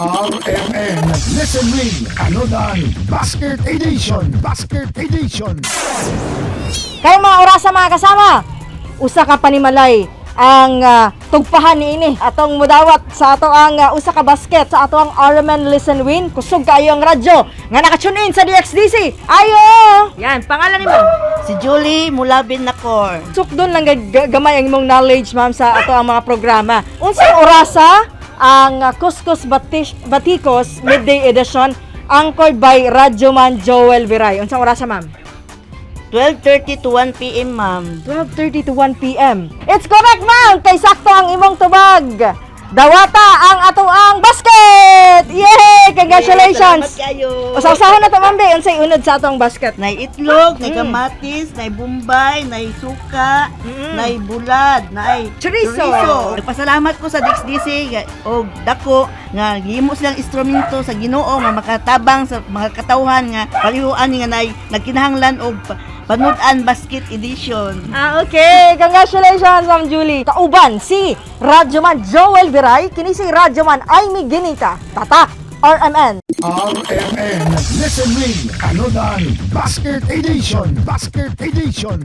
RMN Listen Win Anodan Basket Edition. Basket Edition. Kay mga orasa, mga kasama, usa ka panimalay ang tugpahan niini atong mudawat sa ato ang usa ka basket sa ato ang RMN Listen Win. Kusog kaayo ang radyo nga naka-tune in sa DXDC. Ayo! Yan, pangalan nimo? Si Julie Mulabin Nakor. Sukdon lang gamay ang imong knowledge, ma'am, sa ato ang mga programa. Unsang orasa ang Kuskus Batikos Midday Edition anchored by Radyoman Joel Viray? Unsang orasa, ma'am? 12:30 to 1 p.m., ma'am. 12:30 to 1 p.m. It's correct, ma'am! Kay sakto ang imong tubag. Dawata ang ato ang basket! Yay! Congratulations! Salamat kayo. Usa-usahon na to, ma'am, be. Unsay unod sa atong basket? Nay itlog, nay kamatis, nay bombay, nay suka, nay bulad, nay Chorizo. Nagpasalamat ko sa DXDC og dako nga gihimo silang instrumento sa Ginoo nga makatabang sa mga katawhan nga palihuan nga nay nagkinahanglan og panud-an basket edition. Ah, okay. Congratulations, Ma'am Julie. Kauban si Radyoman Joel Viray, kini si Radyoman Amy Ginita. Tatak, RMN. RMN Listen Win Anodan Basket Edition. Basket Edition.